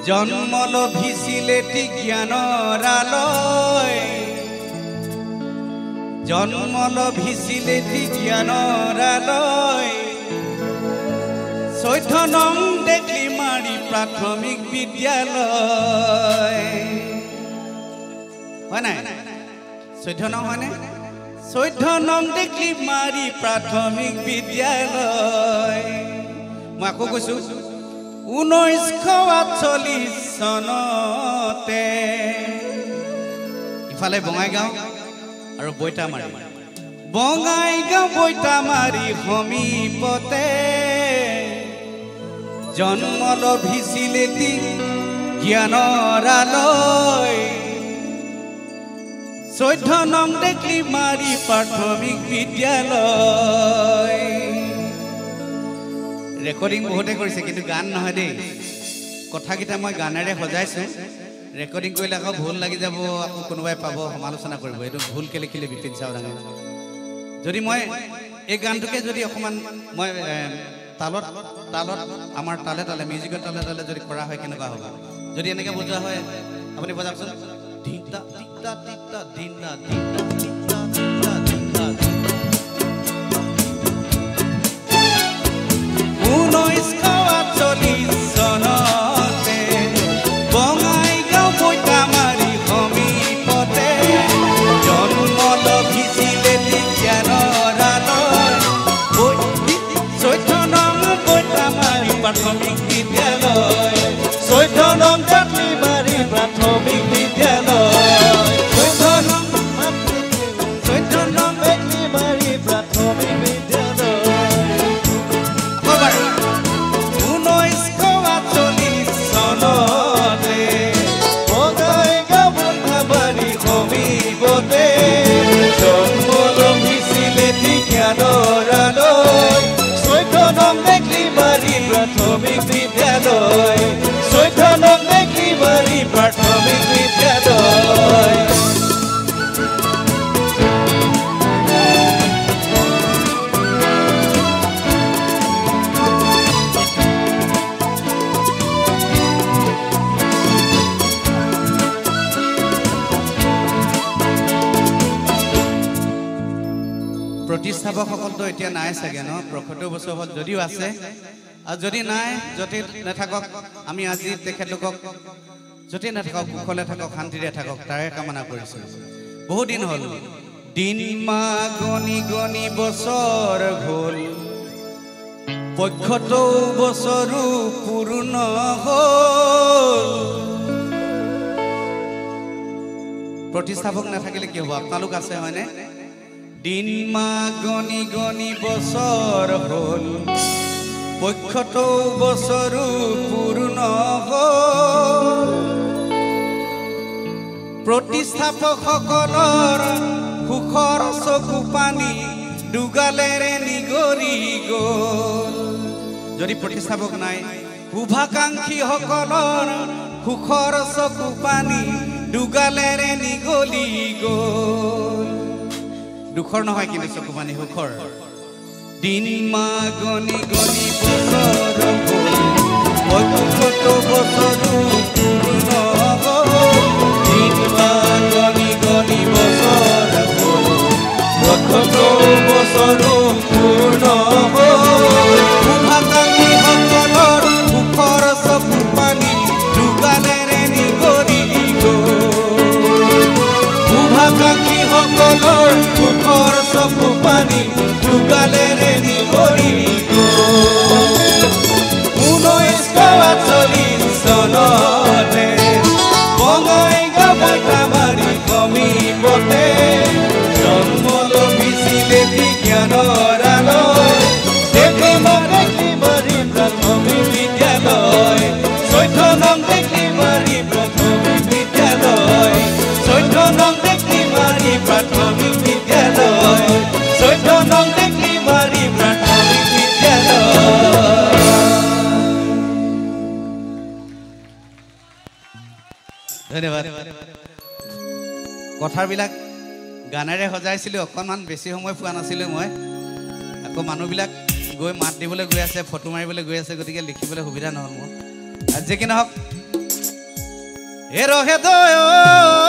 জন্ম লভিছিলে জ্ঞানৰ আলয়, জন্ম লভিছিলে জ্ঞানৰ আলয়, 14 নং দেখিমাৰী প্ৰাথমিক বিদ্যালয়। হয় নাই? 14 নং হয়নে? 14 নং দেখিমাৰী প্ৰাথমিক বিদ্যালয়। মই আকৌ কৈছোঁ, 1948 চনতে। ইফালে বঙাইগাঁও আৰু বৈতামাৰী, বঙাইগাঁও বৈতামাৰী সমীপতে জন্ম লভিছিলে জ্ঞানৰ আলয়, 14 নং দেখিমাৰী প্ৰাথমিক বিদ্যালয়। ৰেকৰ্ডিং বহুতে কৰিছে কিন্তু গান নহয় দেই। কথাকেইটা মই গানেৰে সজাইছোঁ। ৰেকৰ্ডিং কৰিলে আকৌ ভুল লাগি যাব, আকৌ কোনোবাই পাব, সমালোচনা কৰিব, এইটো ভুলকৈ লিখিলে বিপিন চাওদাঙে। যদি মই এই গানটোকে যদি অকণমান মই তালত তালত আমাৰ তালে তালে মিউজিকৰ তালে তালে যদি কৰা হয় কেনেকুৱা হ'ব? যদি এনেকৈ বজোৱা হয়, আপুনি বজাওকচোন। ধিন তা ধিন তা ধিন তা ধিন তা ধিন তা ধিন তা ধিন তা ধিন তা ধিন। 1948 চনতে বঙাইগাঁও বৈতামাৰী সমীপতে জন্ম লভিছিলে জ্ঞানৰ আলয়, 14 নং বৈতামাৰী প্ৰাথমিক বিদ্যালয়, 14 নং দেখিমাৰী প্ৰাথমিক বিদ্যালয়, 14 নং 14 নং দেখিমাৰী প্ৰাথমিক বিদ্যালয়। 1948 চনতে বঙাইগাঁও বৈতামাৰী সমীপতে জন্ম লভিছিলে জ্ঞানৰ আলয়, 14 নং দেখিমাৰী প্ৰাথমিক বিদ্যালয়, 14 নং দেখিমাৰী প্ৰাথমিক বিদ্যালয়। প্ৰতিষ্ঠাপকসকলতো এতিয়া নাই চাগে ন, 75 বছৰ হ'ল যদিও আছে, আৰু যদি নাই, য'তে নাথাকক, আমি আজি তেখেতলোকক য'তে নাথাকক কুশলে থাকক, শান্তিৰে থাকক, তাৰে কামনা কৰিছোঁ। বহুত দিন হ'ল, দিন মাহ গণি গণি বছৰ হ'ল, 75 বছৰো পূৰ্ণ হ'ল। প্ৰতিষ্ঠাপক নাথাকিলে কি হ'ব? আপোনালোক আছে হয়নে? দিন মাহ গণি গণি বছৰ হ'ল, 75 বছৰো পূৰ্ণ হ'ল। প্ৰতিষ্ঠাপকসকলৰ সুখৰ চকু পানী দুগালেৰে নিগৰি গ'ল। যদি প্ৰতিষ্ঠাপক নাই, শুভাকাংক্ষীসকলৰ সুখৰ চকু পানী দুগালেৰে নিগলি গ'ল। দুখৰ নহয় কিন্তু চকু পানী সুখৰ। দিন মাহ গণি গণি বছৰ হ'ল, 75 বছৰো পূৰ্ণ হ'ল। দিন মাহ গণি গণি বছৰ হ'ল, 75 বছৰো পূৰ্ণ হ'ল। শুভাকাংক্ষীসকলৰ সুখৰ চকু পানী দুগালেৰে নিগৰি গ'ল। শুভাকাংক্ষীসকলৰ সুখৰ চকু পানী দুগালেৰে নিগৰি গ'ল। 1948 চনতে বঙাইগাঁও বৈতামাৰী সমীপতে জন্ম লভিছিলে জ্ঞানৰ আলয়, দেখিমাৰী প্ৰাথমিক বিদ্যালয়, 14 নং দেখিমাৰী প্ৰাথমিক বিদ্যালয়, 14 নং দেখিমাৰী প্ৰাথমিক বিদ্যালয়, 14 নং দেখিমাৰী প্ৰাথমিক বিদ্যালয়। ধন্যবাদ। কথাবিলাক গানেৰে সজাইছিলোঁ, অকণমান বেছি সময় পোৱা নাছিলোঁ মই। আকৌ মানুহবিলাক গৈ মাত দিবলৈ গৈ আছে, ফটো মাৰিবলৈ গৈ আছে, গতিকে লিখিবলৈ সুবিধা নহ'ল মোৰ। যি কি নহওক, এ ৰহে দয়।